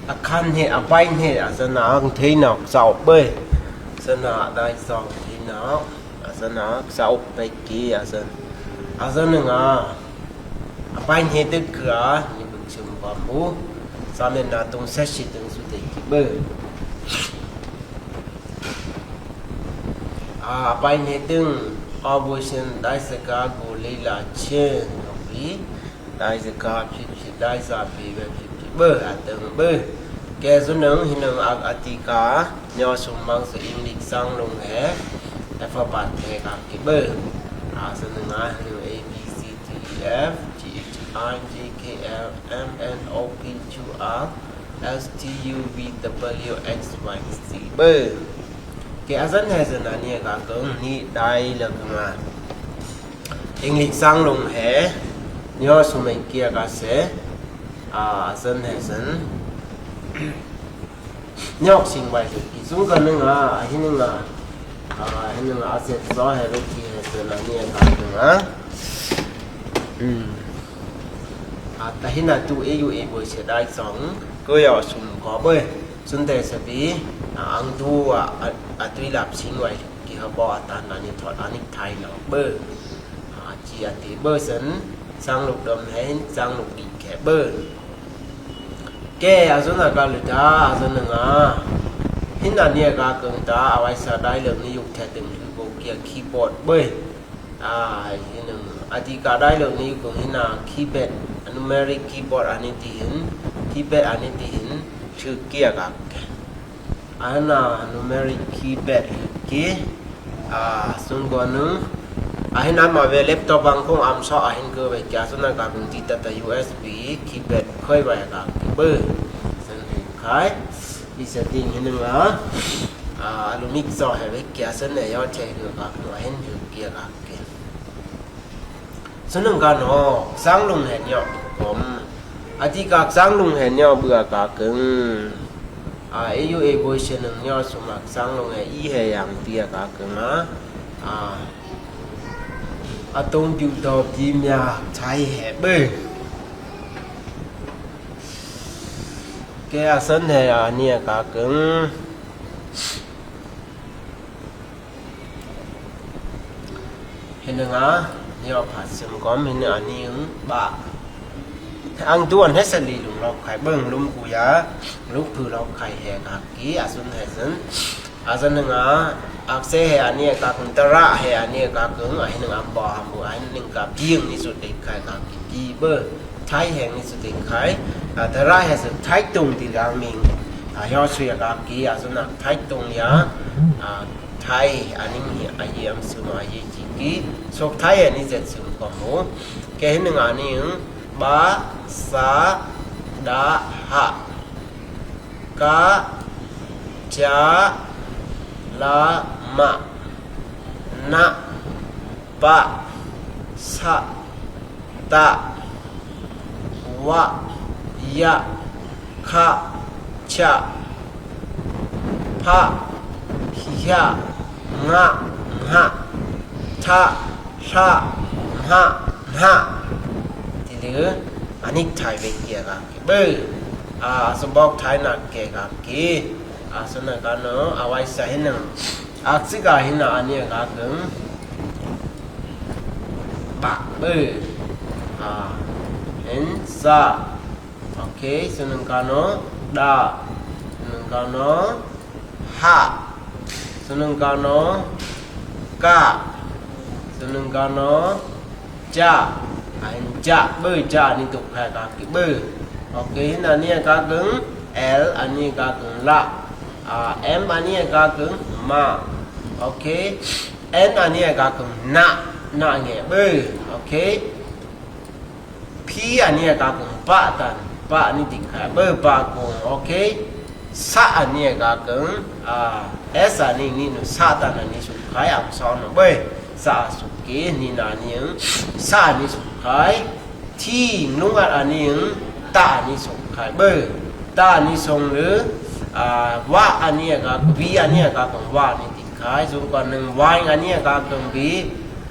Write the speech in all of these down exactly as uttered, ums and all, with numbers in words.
A khan he, a bain he, a sana ang thei na sa op bơi. Sana dai sa op thei na, a sana sa op bơi ki, a sana. A sana nga. A bain he dek kra, ni buk sum bambu. Sa men na tung sa shi tung su dek ki bơi. A bain he tung, a bu shen dai sa ka gu lei la chen, no bi. Dai sa ka phip phip, dai sa bi bơi phip phip bơi, a teng bơi. Ke su neng, hi neng ak a ti ka, nyo sum mang su English sang lung he, alphabet he ka ki bơi. A su neng a hi neng A B C D E F G H I J K L M N O P Q R S T U V W X Y Z bơi. Ke a san he san a ni ka keng ni dai la keng a. English sang lung he, nyo sum e kia ka se, a, a san he san. Nyo sing bai se, ki sung ka neng a, a hi neng a, a, hi neng a se so he lo ki he san a ni ka keng a. Hmm. A ta hi na tu e yu e bơi se dai song, ko yo sum ko bơi. Sun te sa bi, a, ang tu a, a, a tui lap sing wai, ki ha bo a tan a ni thot a ni thai no bơi. A, chi a ti bơi san, sang luk dom he, sang luk di ke bơi. Ke a sun a ka lu ta, a sun nga. Hin a ni a ka keng ta, a wai sa dai leng ni yuk the teng lu bo kia keyboard bơi. A, hi neng, a ti ka dai leng ni keng hi na keypad, a numeric keyboard a ni ti hin, keypad a ni ti hin, chư kia ka ke. A na numeric keypad ki, a, sun ko neng, a hi na ma we laptop bang kong am so a hin ke we kia sun na ka keng ti ta ta U S B keypad khoi wa ka ke bơi. Sun hi khai, i setting hi neng a, a, a lu mix so he we kia sun ne yo che hi ka keng a hin hi kia ka. Ke. Sun neng ka no, sang lung he nyo, kom. A ti ka sang lung he nyo bơi a ka keng. A, e yu e bơi se neng nyo sum a sang lung he i he yang ti a ka keng a. A. A tong piu to pi mia chai he bơi. Ke a san he a ni a ka keng. Hin nga, ni o pha sim kom hin a ni ba. Ang tuan he sa li lung lok khai bơi lum ku ya, luk phu lok khai he ka ki, a sun he sun. A sun nga, ak se he a ni ka keng, tara he a ni ka keng, a hin nga ba ham bu, a hin ka biêng ni su dek khai ka ki, ki bơi. Thai he ni su dek khai, a, tara he su thai tung ti lang ming. A, yo su ya ka ki, a, su na thai tung ya, a, thai, a, ning hi, a, ye am su ma ye ji ki, sok thai he ni zet su ko mo. Ke hin nga ning, ba, sa, da, ha. Ka, ca, la, ma, na, pa, sa, ta, wa, ya, kha, cha, pha, hia, nga, ngha, tha, tha, mha, nha. Ti lư, a nik thai we kia ka ki. Bơ. A, a sơ bok thai na ke ka ki. A, sơ na ka no, a wai sa hin nang. Ak si ka hin na a ni ka kưng. Bak bơ. A, hin sa. Ok, sơ na ka no, da. Sơ na ka no, ha. Sơ na ka no, ka. Sơ na ka no, ja. A, hin ja, bơ, ja, a ni tuk khai ka ki bơ. Ok, hin a ni ka kưng, L, a ni ka kưng la. A, M, a ni ka kưng ma. Ok, N, a ni ka kưng na. Na nge bơ. Ok. P, a ni ka kưng pa tan. Pa ni dik khai bơ, pa kưng. Ok. Sa a ni ka kưng, a, S a ni ni nu sa tan a ni suk khai, am sa no bơ. Sa suk ki ni na ni, sa ni suk khai. T, nung a ni, ta ni suk khai bơ. Ta ni song lư, a, wa a ni ka, wi a ni ka kưng, wa ni dik khai. Suk ka nung wa a ni ka kưng wi,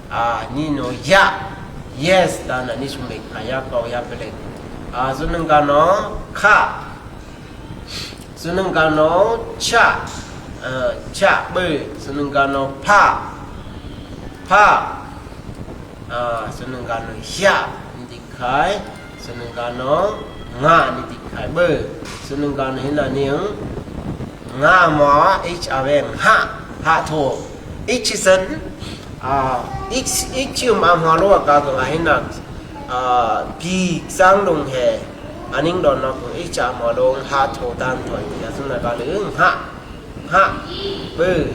a, ni no ya. Yes, tan a ni suk mek khai ya ko ya pelek. A, sơ na ka no, kha. Sŭnung kano cha, eh, cha ƀơ. Sŭnung kano pha, pha. Ah, sŭnung kano hia ni ti khai. Sŭnung kano nga ni ti khai ƀơ. Sŭnung kano hina ning nga mo, h a weng ha, ha tho. H sân, ah, h, h um a hmua lo ka keng a hina, ah, pi sang lung he. Aning don nok h a hmua lo ha tho tan thoi. Ya sŭnung ka lung ha, ha ƀơ.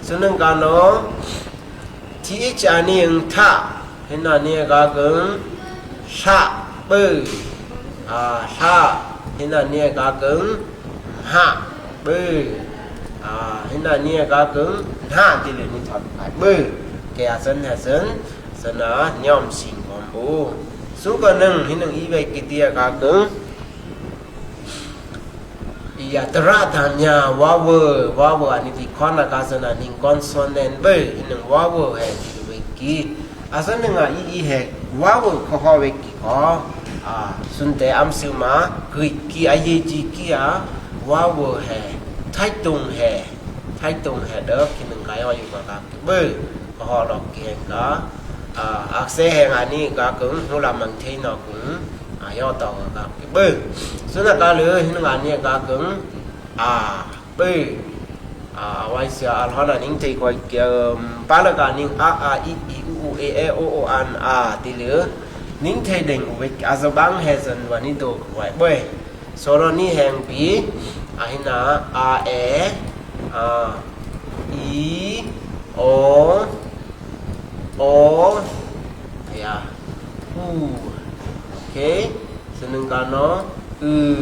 Sŭnung kano Th a ni ing tha, hina ni a ka keng tha ƀơ. A, tha, hina ni a ka keng nha ƀơ. A, hina ni a ka keng nha ti lơ ni thot khai ƀơ. Ke a sân ha sân, sân a niom sing kom ƀu. Sŭng kơ nâng, hina i bai ki ti a ka keng Iya, tơra than nia vowel, vowel a ni ti khon a ka sân a ning consonant ƀơ, i nâng vowel he ti wek ki. A sân nâng a i, i he vowel kho ho wek ki kho. A, sŭn te am siu ma, Greek ki, a ye ji ki a, vowel he, thai tung he, thai tung he đơ, ki nâng ka yo yu ka ka ki ƀơ. Kho ho lok ki heng ka, a, ak se heng a ni ka keng, hmu lam mang thei no keng, a, yo to ka ki ƀơ. Sŭn a ka lơ, hina nga ni ka keng, a, ƀơ. A, a wai sia a lhon a ning thei khoi ki, um, pa lơ ka ning a, a, i, i, u, u, e, e, o, o, an, a, ti lơ. Ning thei đeng u wek, a, so bang he sân wa ni do khoi ƀơ. Soro ni heng pi, a hina, a, e, a, i, o, o, ya, u. Oke, sân nâng kano, ư,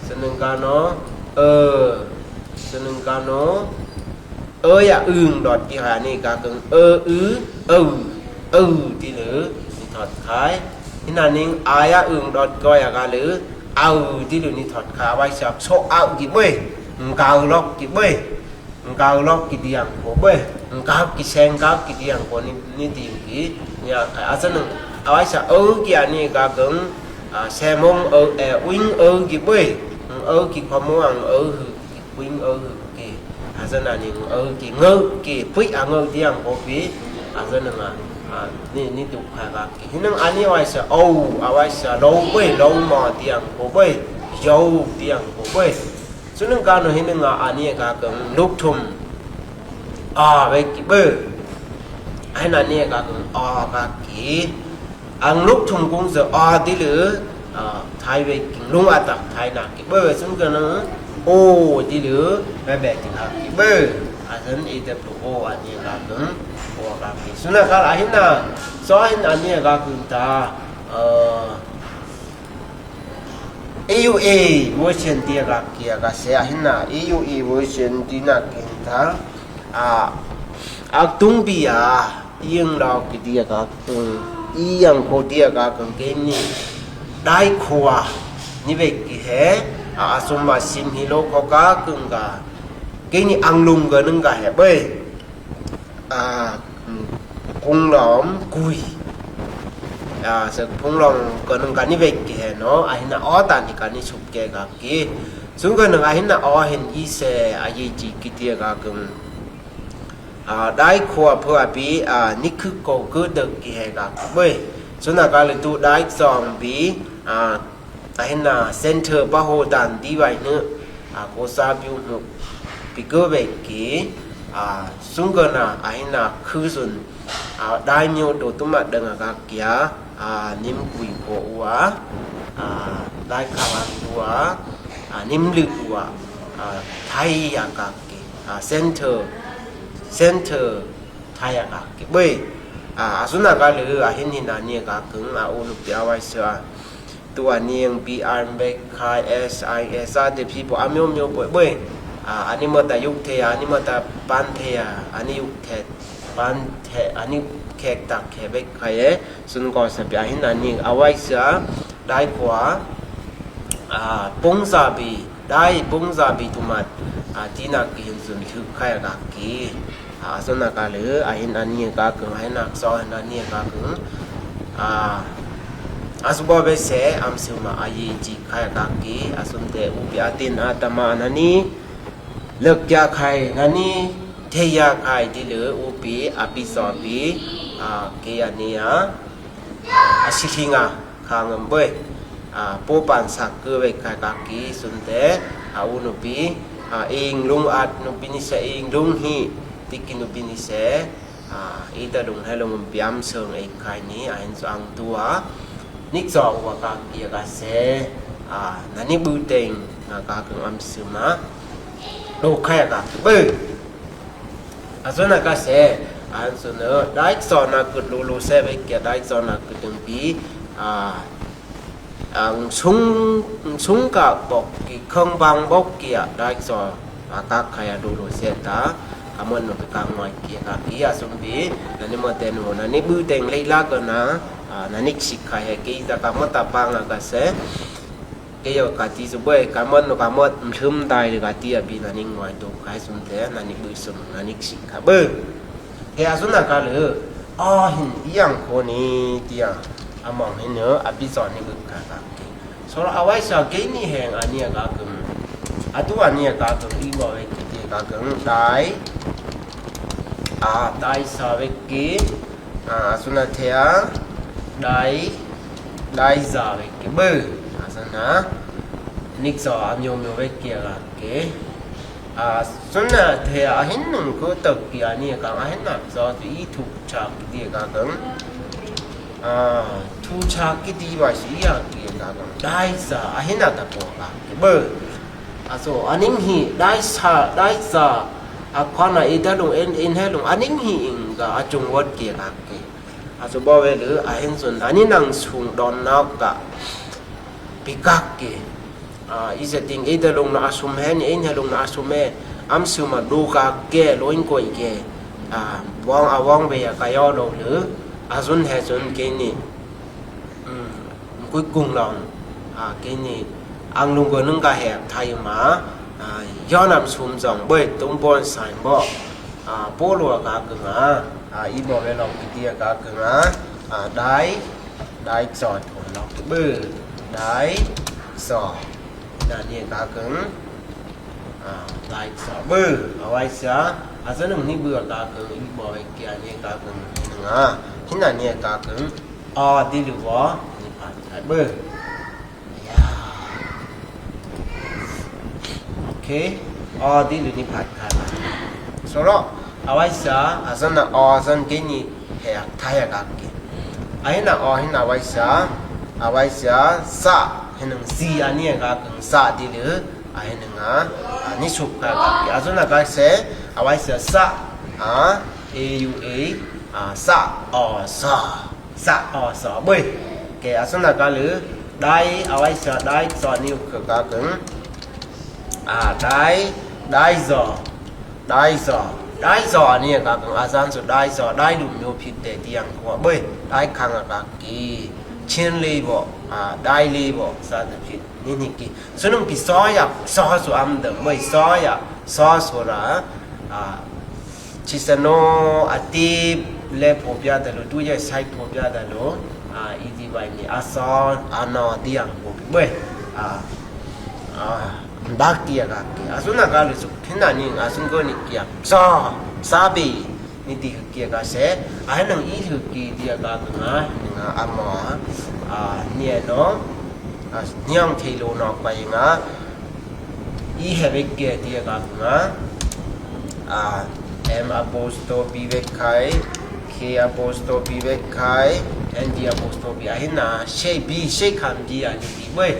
sân nâng kano, ơ, sân nâng kano, Ơ ya ưng đọt ki hoi a ni ka keng ơ ư, ơ, ơ ti lơ ni thot khai. Hina ning a ya ưng đọt koi a ka lơ, au ti lơ ni thot khai. Wai sia so au ki ƀơ, ngkau lok ki ƀơ, ngkau lok ki diang ko ƀơ, ngkau ki seng kau ki diang ko ni, ni diang ki, ni a khai. A sân nâng, a wai sia ơ ki a ni ka keng, a, se mong ơ, e, uing ơ ki ƀơ, ơ ki kho mong ơ hư. Ki puing ơ hư ki. A sân a ni ơ ki ngơ ki, pui a ngơ diang ko ki. A sân nâng a, a, ni, ni tuk khai ka ki. Hina a ni wai sia, o, a wai sia, lo ƀơ, lo mo diang ko ƀơ. Yo diang ko ƀơ. Sŭn nâng kano hina a, a ni ka keng luk thum. A, wek ki ƀơ. A hina ni ka keng, a, ka ki. Ang luk thum kung sơ a ti lơ, a, thai wek king lung a tak thai na ki ƀơ sŭn kơ nâng, o ti lơ, ƀơ ƀơ ti na ki ƀơ. A sân i te plu o a ni ka keng, o ka ki. Sŭn a ka la hina, so hina ni ka keng ta, ơ, i u e version ti a ka ki a ka se a hina, i u e version ti na keng ta, a, ak tung pi a, Ieng lo ki dia ka keng, ieng ko dia ka keng keni. Dai khua ni wek ki he, a, a sum a sim hi lo ko ka keng ka. Keni ang lung ka neng ka he ƀe. A, kung lom kui. A, se kung lom ka neng ka ni wek ki he no, a hina o ta ni ka ni sup ke ka ki. Sung ka neng a hina o hin i se a ye ji ki dia ka keng. A, dai khua phua pi, a, ni khư ko khư dek ki he ka ƀe. Sung na ka lơ tu dai song pi, a, a hina center pa ho dan di wai ne, a, ko sa piu mu pi ko wek ki, a, sung ka na, a hina khư sung, a, dai miu do tu ma deng a ka kia, a, nim kui ko ua, a, dai ka wan ua, a, nim lư ua, a, thai a ka ki. A, center, center thai a ka ki ƀe. A, a sung na ka lơ, a hin hin a ni ka keng, a, u nuk ti a wai sa. Tu a ni ang B R mek khai S I S a te pi po a miu miu ƀe ƀe. A, a ni ma ta yuk the, a ni ma ta pan the, a, a ni yuk the, pan the, a ni khek tak khe ƀe khai e. Sung ko sa pi a hin a ni a wai sa, dai khua, a, pung sa pi, dai pung sa pi tu mat, a, ti na ki hin sung thuk khai a ka ki. A, sung na ka lơ, a hin a ni ka keng, a hin a so hin a ni ka keng. A, Asu bo be se, am su ma a yi ji kai kaki, asun te upi atin atama nani, lek ya kai nani, te ya kai di le upi, api so pi, a, ke ya ni ya, a, si hinga, kang em boy, a, po pan sa ke we kai kaki, sun te, a, unu pi, a, ing lung at nu pi ni se, ing lung hi, tiki nu pi ni se, A, i ta lung he lung piam sung e kai ni, a hin suang tua. Nik suang wa ka kia ka se, a, nani bu teng, nga ka keng am suma. Lo kai ka bu. A, so na ka se, a, so na, dai so na kut lu lu se be kia, dai so na kut teng pi, a, a, sung, sung ka bok ki, khong bang bok kia, dai so, a, ka kaya dulu seta, ka mon no ka ngoi kia ka kia sung bi, nani mo tenu, nani bu teng lei la ka na, a, nani sik kaya ki ta ka mo ta bang a ka se, ke yo ka ti su boy, ka mon no ka mo mlhum dai le ka ti a bi nani ngoi tu kai sung te, nani bu sung, nani sik ka bu. He a sung na ka le, a hin i yang ko ni ti a, a mong hin ne, a bi so ni bu ka ka. Sora a wai sa ke ni heng a ni a ka keng. A tu a ni a ka keng, i bo we ki ti a ka keng, dai. A, dai sa we ki. A, a sung na te a, dai, dai sa we ki. Bu, a sung na. Nik so a myo myo we ki a ka ke. A, sung na te a hin nung ko tok ki a ni a ka a hin na so tu i tu chak di a ka keng. A, tu chak ki di wa si a ki a ka keng. Dai sa a hin na ta ko ka. Bu. A so, a ning hi, dai sa, dai sa, a kwana i ta lung en, en he lung, a ning hi ing ka, a chung wot ki a ka ke. A so bo we le, a hin sun, a ni nang sung don na ka. Pi ka ke. A, i se ting, i ta lung na a sum he, ni en he lung na a sum he. Am suma du ka ke, lo in ko i ke. A, wang, a wang we ya ka yo lo le. A sun he sun ke ni. Ừm, mkui kung lòng, a, kei ni, ang lung gơ nưng ka hek thai ma, a, yo năm sum zong bơi tung bon sai bo, a, po lua ka kưng a, a, i bo ve lòng ki tia ka kưng a, a, dai, dai so thun lòng ki bơ, dai so, na ni ka kưng, a, dai so bơ, a, wai sa, a, sa nưng ni bơ ka kưng, i bo ve kia ni ka kưng, nưng a, hi na ni ka kưng, Aw, di lu wa, ni phat kai bơ. Ya. Okay. Aw, di lu ni phat kai bơ. Solo, a wai sa, a san na aw, a san ke ni he a thai a gak ke. A hi na aw, hi na wai sa, a wai sa, sa, hi nang si, a ni a gak sa di lu, a hi nang a, a ni sup kai gak ke. A san na gak se, a wai sa, sa, a, A U A, a, sa, aw, sa. Sa, aw, sa, bơi. Ke, a san na ka lu, dai, a wai sa, dai, sa ni u ke ka keng. A, dai, dai sa. Dai sa. Dai sa ni ka keng, a san su dai sa, dai lu myo phit te tiang kwa bơi. Dai khang a ka ki. Chin li bo, a, dai li bo, sa te phit. Ni ni ki. Su nung pi sa ya, sa su am de, bơi sa ya, sa su ra, a, Chi sa no, a ti le pho pia ta lu, tu ye sai pho pia ta lu, a, i ti bai ni, a sa, a no, diang pho, bơi, a, a, bak ti a ka ke. A san na ka lu su, phin na ni, a san ko ni kia. Sa, sa bi, ni ti kia ka se, a nang i lu ki ti a ka ke nga, nga a mo, a, ni a no, a, niang thei lu no pa i nga, I he vek ke ti a ka ke nga. A, M apostrophe vek kai, K apostrophe vek kai, N D apostrophe a hi na, she bi, she kan bi a ni bi bơi.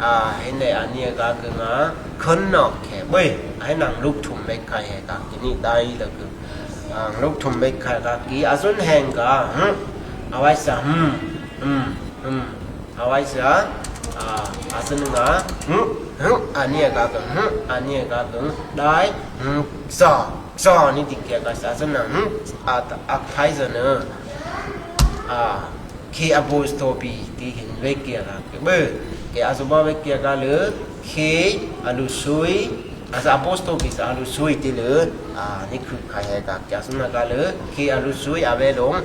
A, hi ne a ni a ka ke nga, kon no ke bơi. A hi nang luk thum vek kai he ka ke ni dai la ke. A, luk thum vek kai ka ki, a san heng ka, hmm. A wai sa, hmm, hmm, hmm. A wai sa, a, a san nga, hmm, hmm, a ni a ka ke, hmm, a ni a ka ke, dai, hmm, sa, sa ni ti kia ka sa, a san na, hmm, a ta, a thai sa na, a, K apostrophe ti hin vek kia ka ke, bơi, ke a so ba vek kia ka lu, K a lu sui, a sa apostrophe sa a lu sui ti lu, a, ni khu khai he ka ke, a san na ka lu, K a lu sui, a ve long,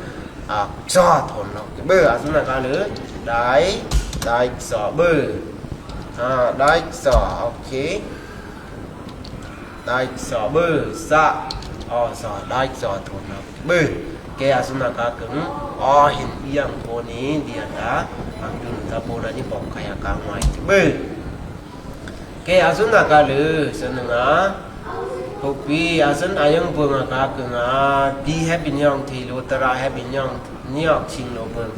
a, sa thon long, ke, bơi, a san na ka lu, Dai, dai sọ bơ. A, dai sọ, ok. Dai sọ bơ, sa. O, sọ, dai sọ thun a bơ. Ke a sun a ka kưng, o hin iang po ni, dia ta, ang dun ta po na ni bok kaya ka ngoi bơ. Ke a sun a ka lơ, sun nga, hukpi a sun a yang bơ nga ka kưng a, di hep in yong thi lo, tara hep in yong, niok sing lo bơ.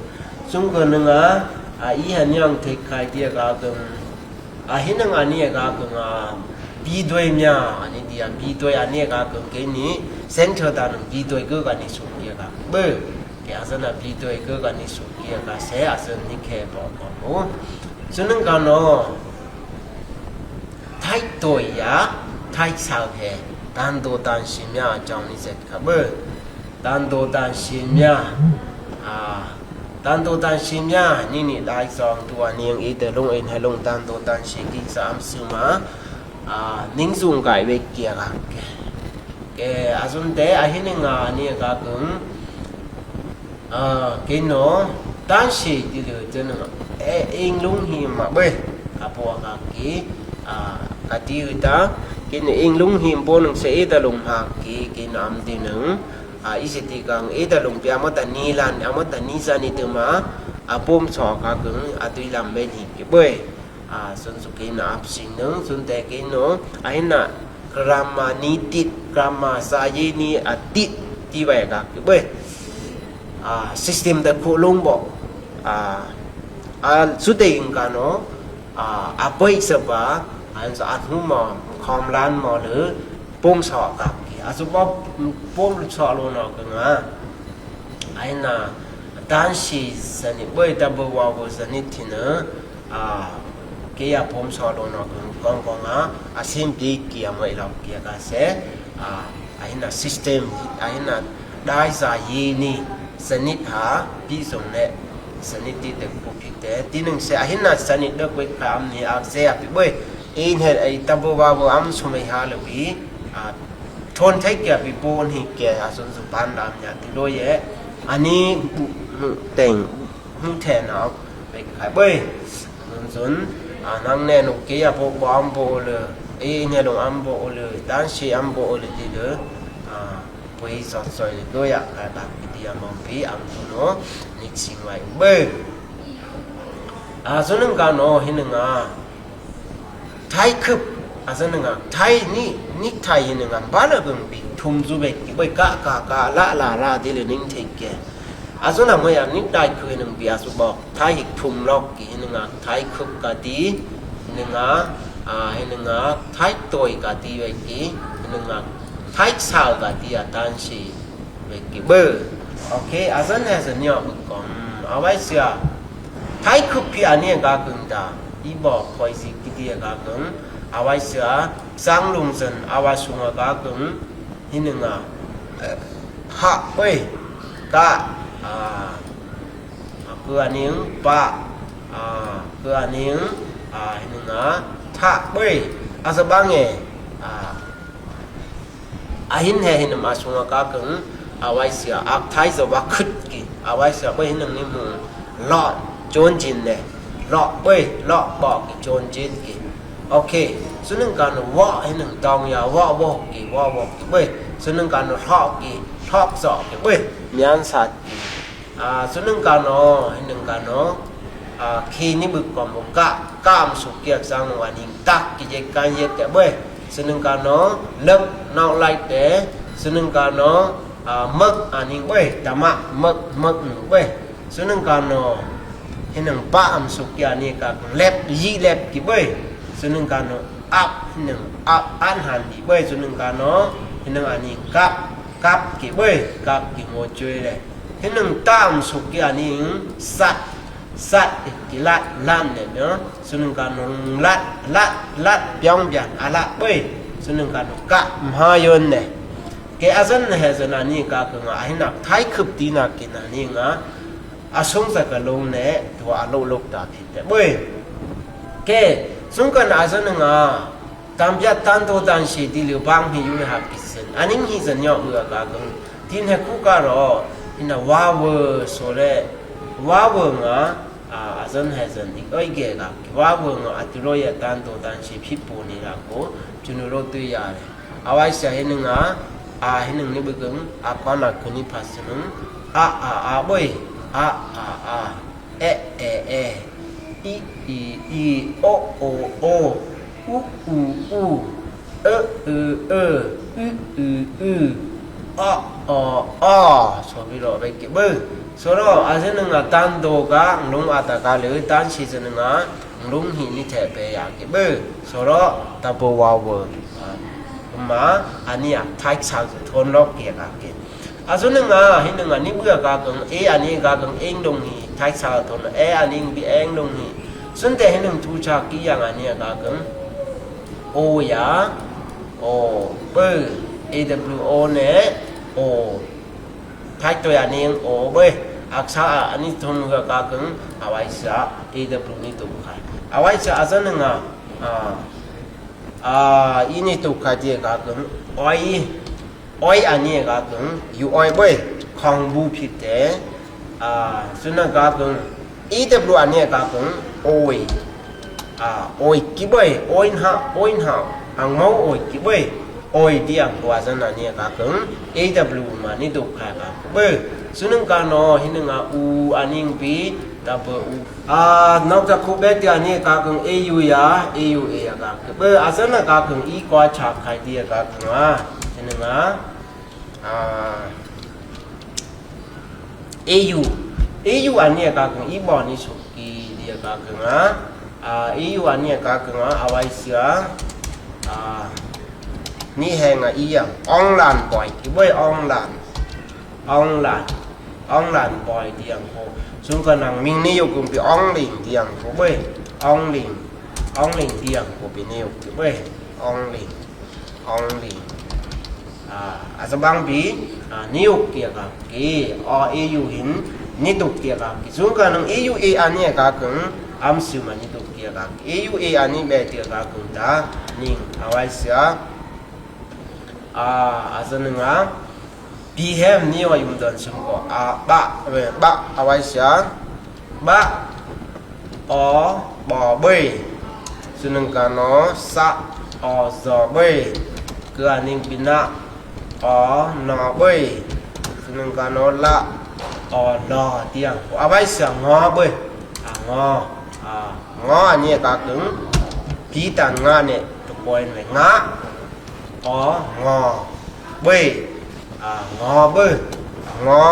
Sung kơ nưng a, a i hen yong thi kai dia ka kưng. A hin nưng a ni ka kưng a, bi doi mia, a ni dia, bi doi a ni ka kưng ke ni, center ta nưng bi doi kơ ka ni sung kia ka. Bơ, ke a sun a bi doi kơ ka ni sung kia ka se, a sun ni ke bok ko. Sun nưng ka no, Thai toi ya, thai sau he, tan do tan sim ya, chong ni set ka bơ. Tan do tan sim ya, a, tan do tan sim ya, ni ni dai song tua niang i te lung in he lung tan do tan si ki sam suma, a, ning sung kai wek kia ka ke. Ke a sun te, a hin nga ni ka kưng, A, kei no, tan si ti lơ chân nga. E, ing lung him ma bơi. Ka po ka ki, a, ka ti ư ta, kei no ing lung him po nung se e ta lung ha ki, kei no am ti nung. A, i se ti kang e ta lung pi a mo ta ni lan, a mo ta ni sa ni tu ma, a pom so ka kưng, a tui lam me ni ki bơi. A, sun su kei no ap sing nung, sun te kei no, a hin na, grama ni tit, grama sa ye ni a tit, ti wai ka ki bơi. A, system ta ku lung bo. A, a, su te ing ka no, a, a bơi sa ba, an sa an hu mo, khom lan mo lơ, pom so ka ki. A su bo, pom so lo no ka nga. A hin na, tan si sa ni bơi ta bơ wa bơ sa ni ti na, A, kei a pom so lo no kong kong a, a sim di ki a mo i lau ki a ka se, a, a hin na system, a hin na dai sa ye ni, sa ni ha, pi song ne, sa ni ti de ku pi te, ti nung se, a hin na sa ni de ku ka am ni a se a pi bơi, i ne, i ta bơ wa bơ am su me ha le pi, a, thon thai ki a pi pon hi ki a sun su pan dam ya ti lo ye, a ni bu, bu teng, Hung the nau, bek khai bơi. Sun sun, a, nang ne nuk kei a bok bo am bo lơ, e ne lung am bo lơ, dan si am bo lơ ti lơ, a, bơi sot soi lơ, doi a, khai bak ti am bom pi, am tu no, nik sing wai bơi. A, sun nung ka no, hin nung a, Thai khưp, a sun nung a, thai ni, ni thai hin nung a, ba lơ bưng bi, thum zu bek, bơi ka, ka, ka, la, la, la, ti lơ ning thek ke. A sun a mơi a, ni thai khưp hin nung bi, a su bok, thai hik thum lok ki, hin nung a, thai khưp ka ti, hin nung a, a, hin nung a, thai toi ka ti bek ki, hin nung a, thai sau ka ti a, tan si. Bek ki bơi. Ok, a sun he sun nio bek kom. A wai sia. Thai khưp ki a ni a ka kưng ta. I bo poi si ki ti a ka kưng. A wai sia. Sang lung sun. A wai sung a ka kưng. Hin nung a. Ha, bơi. Ka. A. A kơ a ning. Pa. A. Kơ a ning. A. Hin nung a. Tha, bơi. A sa bang e. A. A hin he hin nung a sung a ka kưng, a wai sia, a thai sa wa khưt ki, a wai sia bơi hin nung ni mu, lo, chon jin ne, lo, bơi, lo, bo ki, chon jin ki. Ok, sun nung ka no, wo, hin nung tong ya, wo, wo ki, wo, wo ki, bơi, sun nung ka no, lo ki, lo so ki, bơi, mian sat ki. A, sun nung ka no, hin nung ka no, a, khi ni bek kom bo ka, ka am su kiak sang nung a ning tak ki je kan yet ke bơi. Sun nung ka no, lek nau lai te, sun nung ka no, a, mek a ning bơi, tama mek, mek nung bơi. Sun nung ka no, hin nung pa am su kia ni ka lep, yi lep ki bơi. Sun nung ka no, ap, hin nung ap, an han di bơi. Sun nung ka no, hin nung a ning kap, kap ki bơi, kap ki ngo chui le. Hin nung tam suk ki a ning sat, sat ki lat lan ne no. Sun nung ka nung lat, lat, lat piang piang a lat bơi. Sun nung ka nung ka mha yon ne. Ke a sun he sun a ni ka kưng a hin nak thai khưp ti nak ki na ni nga. A sung sa ka lung ne, tua a luk luk ta pi te bơi. Ke, sun ka na a sun nga. Tam pia tan to tan si ti liu bang hi yu le hak ki sen. A ning hi sen nyok bơ a ka kưng. Tin he ku ka ro. Hin a wa wơ so le. Wa wơ nga. A, azan hezan ik oi ge ga ki wa weng a tulo ya tanto tansi pipo ni la ko, tunu lo tu ya le. Awai sa hineng a, a hineng ni begeng, a kona kuni paseneng. A, a, a, boi. A, a, a. E, e, e. I, i, i. O, o, o. U, u, u. E, e, e. U, u, u. A, a, a. So bi lo be ki be. So lo, a hineng a tanto ga, nglung a ta ga le, tansi hineng a, nglung hi ni te be ya ki be. So lo, ta bo wa wo. A, ma, ani a, tai sa, ton lo ki ga ki. A so neng a, hineng a ni bu ya ga keng, e ani ga keng, eng dong hi, tai sa ton, e ani bi eng dong hi. Sun te hineng tu cha ki yang ani ga keng. O ya, o, be, e w o ne, o. Tai to ya ni o be. Aksa a ani ton ga ga keng, awai sa, e w ni to kai. Awai sa, a so neng a, a, a, ini to kai die ga keng, oi. Oi ani e ga keng, yu oi boi, khong bu phit te, a, suna ga keng, i te blu ani e ga keng, oi, a, oi ki boi, oi nha, oi nha, ang mau oi ki boi, oi diang bua zan ani e ga keng, i te blu ma ni dok kha ga keng boi, sunung ka no, hinung a u ani ng bi, ta boi u. A, nok ta ku be ti ani e ga keng, e yu ya, e yu e ya ga keng. Boi, a zan a ga keng, i kwa cha khai ti e ga keng a, hinung a. A, e yu. E yu ani e ga keng, i boni suki di e ga keng a. A, e yu ani e ga keng a, awai sia. A, ni heng a i yang. Ong lan boi, i boi ong lan. Ong lan. Ong lan boi diang ko. Sung ka nang ming ni yu kung pi ong ling diang ko boi. Ong ling. Ong ling diang ko pi ni yu ki boi. Ong ling. Ong ling. A, a sa bang pi, a, ni yu ki a ka ki. O e yu hin, ni tuk ki a ka ki. Sung ka nang e yu e ani a ka keng, am su ma ni tuk ki a ka ki. E yu e ani be ki a ka keng ta, ning, awai sia. A, a sa neng a. Pi hem ni wa yum don sum ko. A, ba, we, ba, awai sia. Ba. O, bo, boi. Sunung ka no, sa, o, zo, boi. Ke aning bina. O, no, boi. Sunung ka no, la. O, lo, diang. Awai sia ngo, boi. A, ngo. A, ngo, ani e ga keng. Pi tan nga ne, tu poin we nga. O, ngo. Boi. A, ngo, boi. Ngo.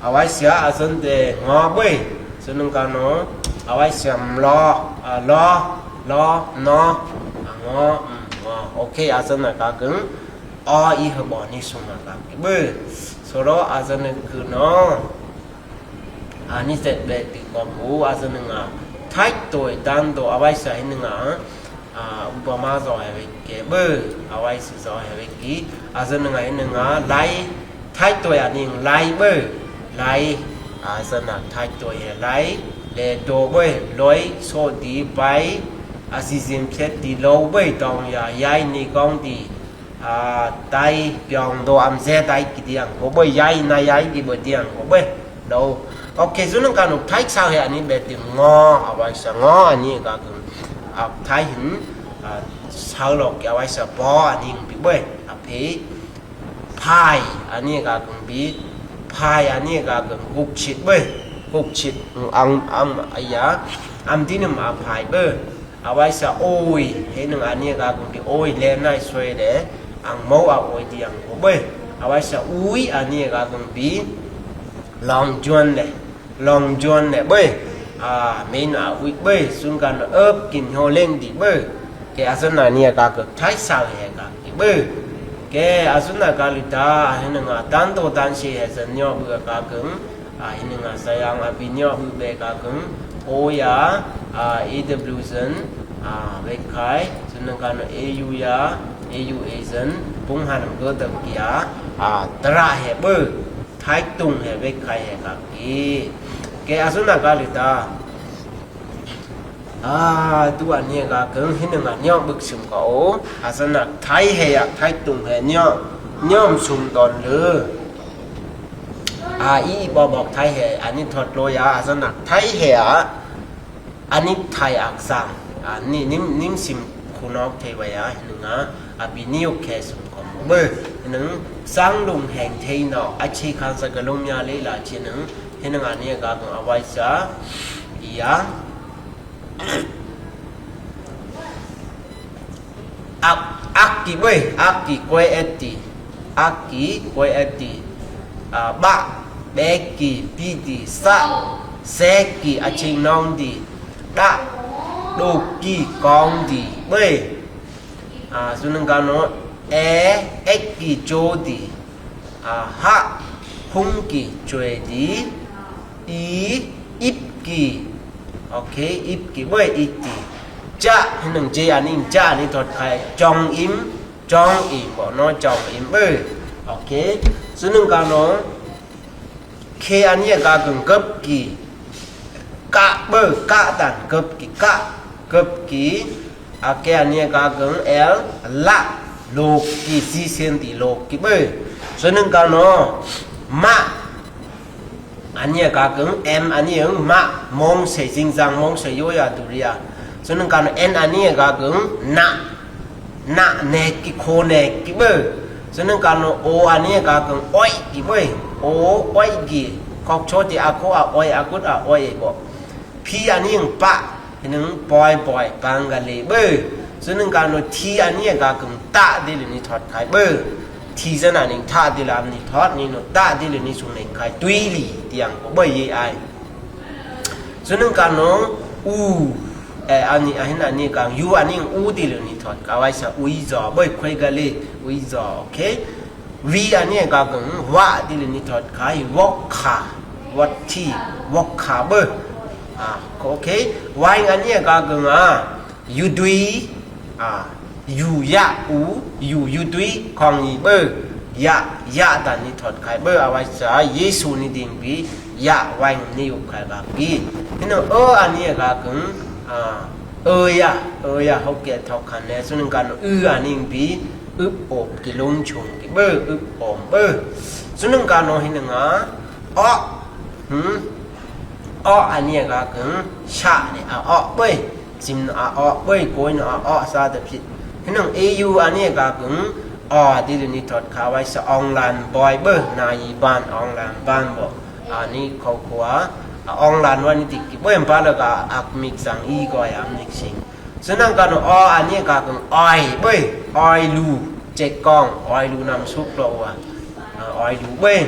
Awai sia a son te ngo boi. Sunung ka no. Awai sia mlo. A, lo. Lo. No. A, ngo. Mm, ngo. Okay, a son a ga keng. O, i he bo ni sung a ga keng. Boi. So lo a son a ke no. A, ni set be ti ko bu a son nga. Tai to e dan to awai sia hinung a. A, upama zo he we ke boi, awai si zo he we ki, a zan nga i nga lai, tai to ya ning lai boi, lai, a zan na tai to he lai, le do boi, loi, so di bai, a si zim chet di lo boi, dong ya, yai ni gong di, a, tai, piong do am ze tai ki diang, ko boi, yai na yai ki boi diang, ko boi. Lo. Okay, zunung ka nuk tai sa he ani be ti ngo, awai sa ngo ani e ga keng. A, tai hin, a, sa lo ki awai sa bo ani ng bi boi. A, pi. Pai ani e ga keng bi. Pai ani e ga keng guk chit boi. Guk chit ang, am, aya. Am di nem a pai boi. Awai sa oi, hinung ani e ga keng bi oi le nai soi le, ang mau a oi diang ko boi. Awai sa ui ani e ga keng bi long juan le, long juan le boi. A, min a ui boi, sun kan ep kin ho leng di boi. Ke a zan ani e ga keng tai sa he ga ki boi. Ke a zan a ga lu ta, hinung a tan to tan si he zan nyo boi ga keng. A, hinung a sa yang a bi nyo boi be ga keng. O ya, a, e w zan, a, be kai, zan nang kan e yu ya, e yu e zan, pung han go da ki a, a, tra he boi, tai tung he be kai he ga ki. Ke a zan a ga lu ta. A, tu ani e ga keng hinung a nyo boi sum ka o, a zan a tai he ya, tai tung he nyo, nyo sum don le. A, i, i bok bok Thai he, ani thot lo ya, a, sa nak Thai he a, ani Thai aksang, a, ni, nim, nim sim khu nok thei wa ya, hinang a, a, bi niu khe sum kom bơ, hinang sang lung heng thei nok, a chi khan sa ka lung ya le la chi nang, hinang ani a ka kung a wai sa, ya. Ak, ak ki bơi, ak ki kuai eti, ak ki kuai eti, a, bă, bek ki, pi ti, sa, sek ki, a ching nong ti, đă, đuk ki, kong ti, bơi. A, su nâng kano, e, ek ki, cho ti. A, hă, hŭng ki, chwe ti. I, ip ki. Ok, ip ki, bơi ip ki. Chă, hinang je ani, chă ani thot khai, chong im, chong im, bơ no chong im, bơi. Ok, su nâng kano, khe ani a ka kung gâp ki. Kă, bơi, kă tan, gâp ki, kă, gâp ki. A, khe ani a ka kung el, lă, lok ki, si sen ti lok ki, bơi. Su nâng kano, mă, ani a ka kung, em ani ung, mă, mong se, jing jang mong se, yo ya, du ri a. Su nâng kano, en ani a ka kung, nă, nă, nek ki, kho nek ki, bơi. Su nâng kano, o ani a ka kung, oi ki, bơi. O, oi ki. Kok cho ti a kho a oi, a kut a oi, bơ. Pi ani ung pă, hinang poi poi, pang ka le, bơi. Su nâng kano, ti ani a ka kung, tă ti le ni thot khai, bơi. Ti sa na ning tă ti le ni thot, ni no tă ti le ni sung nek khai, tui li, tiang ko, bơi ye ai. Su nâng kano, u, e, ani, a, hinang ani kang, yu ani ung, u ti le ni thot khai, wai sa, ui zo, bơi, khuai ka le, ui zo, ok. Vi ani a ka kung, wa ti le ni thot khai, wok kha, wot ti, wok kha, bơi. A, ok. Wai ani a ka kung, a, yu dui, a, yu ya, u, yu, yu dui, kong i, bơi. Ya, ya tan ni thot khai, bơi, a wai sa, Yesu ni ding bi, ya, wai ni yu khai ba bi. Hinang, ơ ani a ka kung, a, ơ ya, ơ ya, hok ke thok khan ne, su nâng kano, ư ani ung bi, Ưp op ki lung chung ki bơ, ưp om bơ. Su nâng kano hinang a, o. Hmm. O ani a ka kung, sa ne a o bơi. Sim no a o bơi, koi no a o sa ta phit. Hinang e u ani a ka kung, o ti le ni thot khai wai sa ong lan boi bơ, na i ban ong lan ban bơ. Ani khâu khua, a ong lan wa ni ti ki bơi, em pa le ka ak mik sang i koi a mik sing. Su nâng kano o ani a ka kung oi bơi, oi lu, chek kong, oi lu năm suk lo wa. A, oi lu bơi.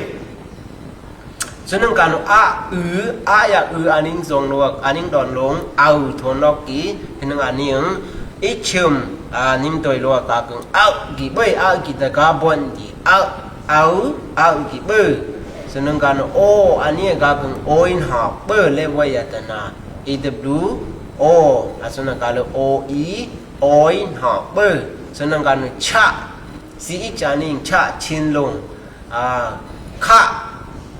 Su nâng kano a, ư, a ya ư ani ung zong lo, ani ung don lung, a ư thon lo ki, hinang ani ung, i chum, a, nim toi lo ka kung, au ki bơi, au ki ta ka bon ki, au, au, au ki bơi. Su nâng kano o ani a ka kung, oi hok bơi, le wa ya ta na. I w, o, a su nâng kano o i, oi hok bơi. Su nâng kano cha, si i cha ni cha chin lung. A, kha,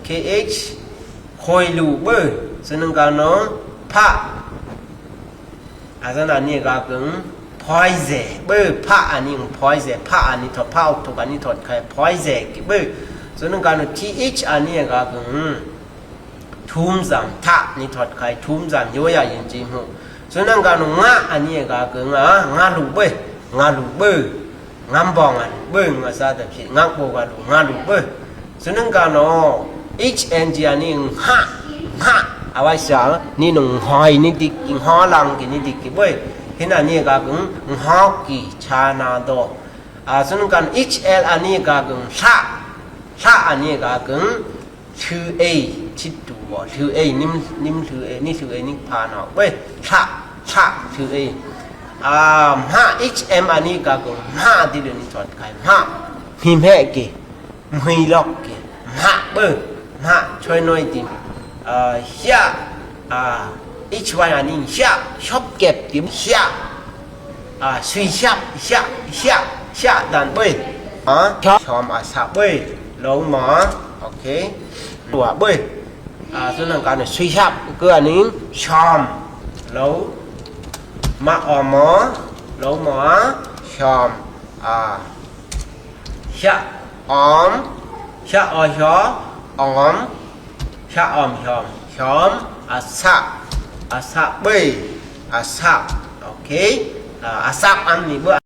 kh, khoi lu bơi. Su nâng kano pha. A su nâng ani a ka kung, phoi ze bơi, pha ani ung phoi ze, pha ani thot, pha ok thok ani thot khai, phoi ze ki bơi. Su nâng kano th ani a ka kung, Thum zam, tha ni thot khai, thum zam, yo ya yin ji mu. Su nâng kano nga ani a ka kung, nga lu bơi, nga lu bơi. Ngam bong a lu bơi, nga sa ta phit, ngak bo ka lu, nga lu bơi. Su nâng kano h n g ani ung ha, ha. A wai sa, ni nung hoi ni dik, hoi lang ki ni dik ki bơi. Hinang ani a ka kung, hok ki, cha na do. A, su nâng kano h l ani a ka kung, ha, ha ani a ka kung, Thư ê, chit tu bơ, thư ê, nim, nim thư ê, ni thư ê, ni pha nok bơi, tha, tha, thư ê. A, mha, h m ani a ka kung, mha ti le ni thot khai, mha. Mhi mhe ki, mhi lok ki, mha bơi, mha, choi noi ti. A, hia, a, h y ani, hia, shop kep ki, hia. A, sui siap, siap, siap, siap dan bơi. A, siap. Siap a sa bơi. Lông ma. Ok. Tua bơi. A, su nâng kano sui siap. Kơ ani siap. Lông. Ma o ma. Lông ma. Siap. A. Siap. Om. Siap o siap. Ong, ong. Sha, ong, ong. Ong, asap. Asap bơi. Asap. Oke. A, asap an ni bơi.